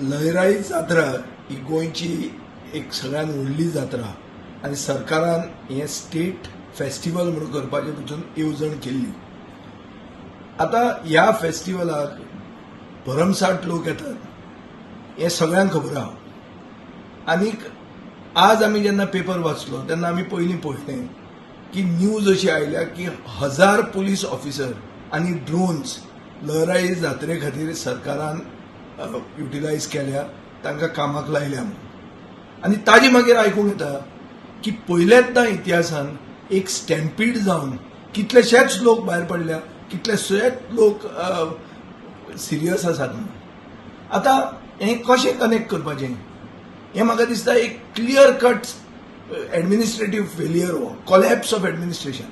लयराई जात्रा ही गोंयची एक सगळ्यात व्हडली जात्रा आनी सरकारान हें स्टेट फेस्टिवल म्हणून करपाचें पसून येवजण केल्ली. आतां ह्या फेस्टिवलाक भरमसाठ लोक येतात हें सगळ्यांक खबर आहा. आनीक आज आमी जेन्ना पेपर वाचलो तेन्ना आमी पयलीं पळयलें की न्यूज अशी आयल्या की 1000 पुलीस ऑफिसर आनी ड्रोन्स लयराई जात्रे खातीर सरकारान युटिलायज केल्या, तांकां कामाक लायल्या म्हणून. आनी ताजे मागीर आयकूंक येता की पयल्याच इतिहासान एक स्टॅम्पीड जावन कितलेशेच लोक भायर पडल्या, कितलेशेच लोक सिरियस आसात म्हणून. आतां हें कशें कनेक्ट करपाचें हें म्हाका दिसता एक क्लियर कट एडमिनिस्ट्रेटीव फेलियर, हो कॉलॅप्स ऑफ एडमिनिस्ट्रेशन.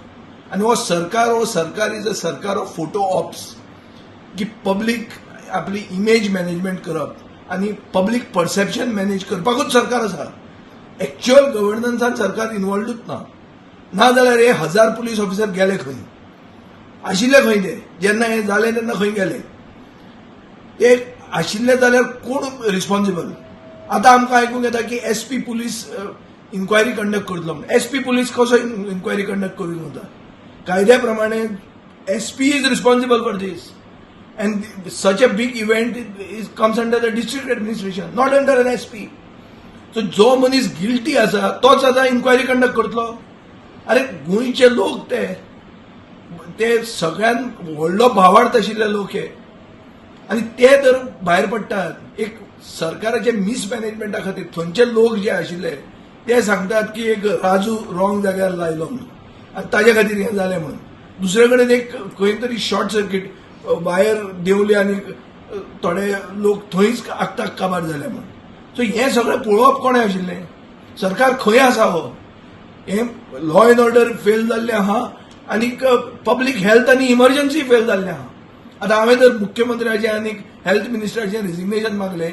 आनी हो सरकार is a सरकार ऑफ फोटो ऑप्स, की पब्लीक आपली इमेज मॅनेजमेंट करप आनी पब्लीक परसेप्शन मॅनेज करपाकूच सरकार आसा. एक्च्युअल गव्हर्नन्सान सरकार इन्वॉल्वूच ना. ना जाल्यार हे 1000 पुलीस ऑफिसर गेले खंय आशिल्ले? खंय ते जेन्ना हें जालें तेन्ना खंय गेले ते? आशिल्ले जाल्यार कोण रिस्पॉन्सिबल? आतां आमकां आयकूंक येता की एसपी पुलीस इन्क्वायरी कंडक्ट करतलो म्हणून. एसपी पुलीस कसो इन्क्वायरी कंडक्ट करूंक वता? कायद्या प्रमाणे SP is responsible for this, and such a big event is comes under the district administration, not under an SP. So जो मनीस गिल्टी आसा तोच आतां इन्क्वायरी कंडक्ट करतलो. अरे, गोंयचे लोक ते ते सगळ्यात व्हडलो भावार्थ आशिल्ले लोक हे आनी ते तर भायर पडटात एक सरकाराच्या मिसमॅनेजमेंटा खातीर. थंयचे लोक जे आशिल्ले ते सांगतात की एक राजू रॉंग जाग्यार लायलो म्हणून आनी ताजे खातीर हें जालें म्हणून. दुसरे कडेन एक खंय तरी शॉर्ट सर्कीट वायर देंवली आनी थोडे लोक थंयच आक्ताक काबार जाले म्हणून. सो हें सगळें पळोवप कोणें आशिल्लें? सरकार खंय आसा? हो हें लॉ एंड ऑर्डर फेल जाल्लें आहा आनीक पब्लीक हेल्थ आनी इमर्जन्सी फेल जाल्लें आहा. आतां हांवें जर मुख्यमंत्र्याचें आनी हेल्थ मिनिस्टराचें रेजिग्नेशन मागलें,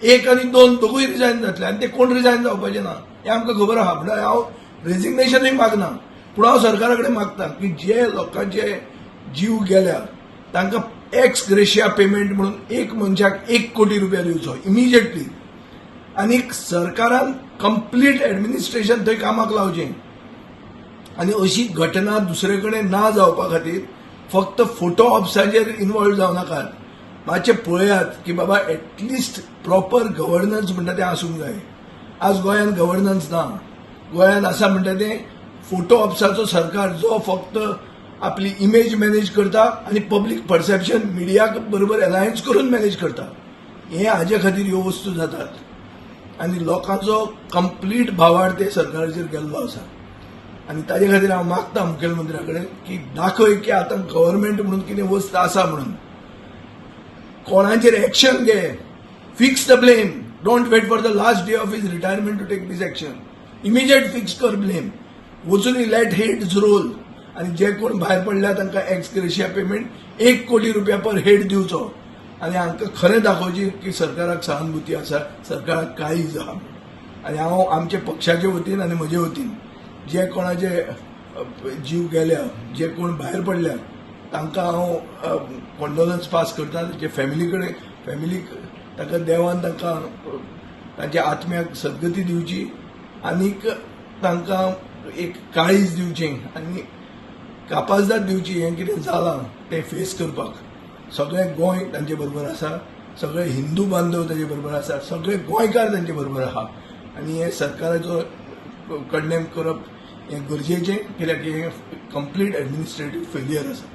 एक आनी दोन दोगूय रिजायन जातले आनी ते कोण रिजायन जावपाचे ना हें आमकां खबर आहा. म्हणल्यार हांव रेजिग्नेशनूय मागना, पूण हांव सरकारा कडेन मागता की जे लोकांचे जीव गेल्या तांकां एक्स ग्रेशिया पेमेंट म्हणून एक मनशाक 1 कोटी रुपया दिवचो इमिजिएटली आनी सरकारान कंप्लीट एडमिनिस्ट्रेशन थंय कामाक लावचें आनी अशी घटना दुसरे कडेन ना जावपा खातीर फक्त फोटो ऑप्साचेर इन्वॉल्व जावं नाकात. मातशें पळयात की बाबा, एटलिस्ट प्रॉपर गव्हर्नन्स म्हणटा तें आसूंक जाय. आज गोंयांत गव्हर्नन्स ना. गोंयांत आसा म्हणटा तें फोटो ऑप्साचो सरकार, जो फक्त आपली इमेज मॅनेज करता आनी पब्लीक परसेप्शन मिडिया बरोबर अलायन्स करून मॅनेज करता. हें हाजे खातीर ह्यो वस्तू जातात आनी लोकांचो कंप्लीट भावार्थ ते सरकाराचेर गेल्लो आसा. आनी ताजे खातीर हांव मागता मुखेलमंत्र्या कडेन की दाखय की आतां गव्हर्मेंट म्हणून कितें वस्त आसा म्हणून. कोणाचेर एक्शन घे, fix the blame. Don't wait for the last day of his retirement to take this action. Immediate fix कर ब्लेम, वचून let heads role आनी जे कोण भायर पडल्या तांकां एक्स ग्रेशिया पेमेंट 1 कोटी रुपया पर हेड दिवचो आनी हांकां खरें दाखोवची की सरकाराक सहानुभूती आसा, सरकाराक काळीज आहा. आनी हांव आमच्या पक्षाचे वतीन आनी म्हजे वतीन जे कोणाचे जीव गेल्या, जे कोण भायर पडल्या, तांकां हांव कंडोलन्स पास करता. जे फॅमिली कडेन, फॅमिलीक ताका देवान तांकां तांच्या आत्म्याक सद्गती दिवची आनीक तांकां एक काळीज दिवचें आनी कापाजदाद दिवची हें कितें जालां तें फेस करपाक. सगळें गोंय तांचे बरोबर आसा, सगळे हिंदू बांधव तांचे बरोबर आसा, सगळे गोंयकार तांचे बरोबर आहा. आनी हें सरकाराचो कंडेम करप हें गरजेचें, कित्याक हें कंप्लीट एडमिनिस्ट्रेटीव फेलियर आसा.